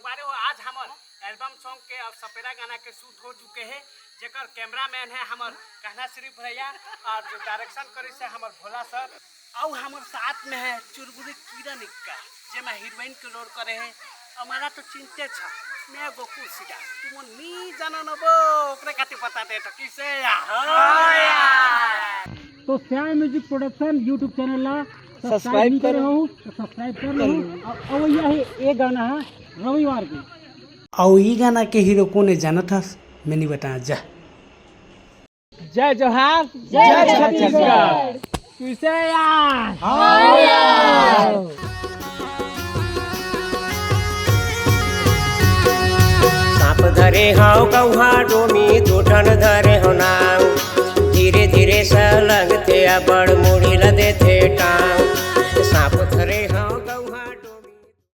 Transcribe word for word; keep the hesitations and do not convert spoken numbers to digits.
बारे हो, आज हमर एल्बम सॉन्ग के और सपेरा गाना के शूट हो चुके हे, जेकर कैमरामैन है हमर कहना श्री भैया और जो डायरेक्शन करिस है हमर भोला सर। और हमर साथ में है चुरबुरी किरण इक्का, जेमा हीरोइन के रोल करे है। हमारा तो चिंते छ, मैं गोकुल सिंह, तुमन नी जाना न बो, ओकरे खातिर बता दे तो किसे यार। तो श्याम म्यूजिक प्रोडक्शन YouTube चैनल ला सब्सक्राइब नहीं करे करो। हो तो सब्सक्राइब कर लो। और, और यह है, ये गाना है रविवार के। और ये गाना के हीरो कौन है जानत हस? मैं नहीं बताया जा। जय जोहार, जय छत्तीसगढ़। किसे यार? हाँ यार। सांप धरे हव कौहा डोमी, दू ठन धरे हव नाव। धीरे धीरे सलंगथे अब्बड़ मुड़ी ल देथे टांग।